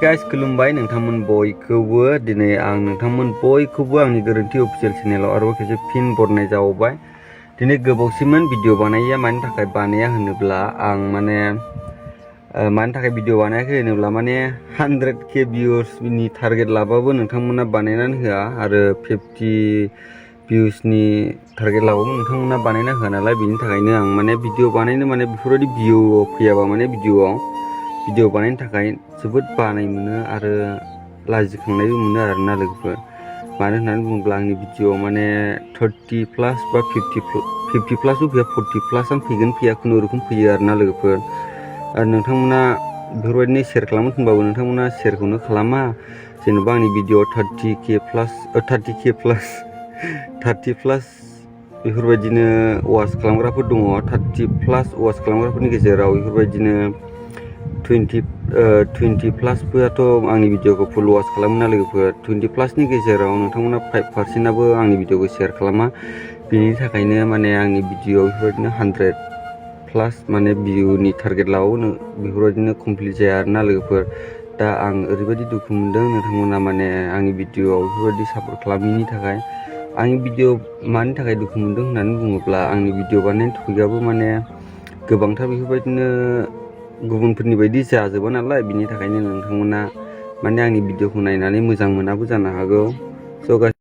Guys, खुलुमबाय नोंथांमोन बयखौबो दिनै आं नोंथांमोन बयखौबो आंनि गोरोन्थि अफिसियेल चेनेलाव आरोबाव खेबसे फिन बरनाय जाबाय। दिनै गोबावसिमोन भिडिअ बानायैया मानि थाखाय बानाया होनोब्ला आं माने मानि थाखाय भिडिअ बानायाखै होनोब्ला माने 100k भिउसनि टारगेट लाबाबो नोंथांमोना बानायनानै होआ आरो 50 भिउसनि टारगेट लाबाबो नोंथांमोना बानायना होआ नालाय, बिनि थाखायनो आं माने भिडिअ बानायनो माने बेफोरबायदि भिउ फैयाबा माने भिडिअ बानायनो थाखाय जोबोद बानाय मोनो आरो लाजिखांनायबो मोनो आरोना लोगोफोर। मानो होननानै बुङोब्ला आंनि भिडिअ माने 30 प्लास बा 50 प्लासबो फैया, 40 प्लासआनो फैगोन फैया खुनुरुखुम फैयो आरोना लोगोफोर। आरो नोंथांमोना बेफोरबायदिनो शेयार खालामनो थिनबाबो नोंथांमोना शेयारखौनो खालामा। जेनेबा आंनि भिडिअ 30k प्लास बेफोरबायदिनो वाच खालामग्राफोर दङ। 30 प्लास वाच खालामग्राफोरनि गेजेराव बेफोरबायदिनो 20 प्लासफोराथ' आंनि भिडिअखौ फुल वाच खालामो ना लोगोफोर। 20 प्लासनि गेजेराव नोंथांमोना 5%आबो आंनि भिडिअखौ शेयार खालामा। बेनि थाखायनो माने आंनि भिडिअ बेफोरबायदिनो 100 प्लास माने भिउनि टारगेट लाबाबो बेफोरबायदिनो कमप्लिट जाया आरोना लोगोफोर। दा आं ओरैबायदि दुखु मोनदों नोंथांमोना माने आंनि भिडिअआव बेफोरबायदि सापर्ट खालामैनि थाखाय। आंनि भिडिअ मानि थाखाय दुखु मोनदों होननानै बुङोब्ला आंनि भिडिअ बानायनायनि टपिकआबो माने गोबांथार बेफोरबायदिनो गुबुनफोरनि बायदि जाजोबा नालाय, बिनि थाखायनो नोंथांमोना माने आंनि भिडिअखौ नायनानै मोजां मोनाबो जानो हागौ। स'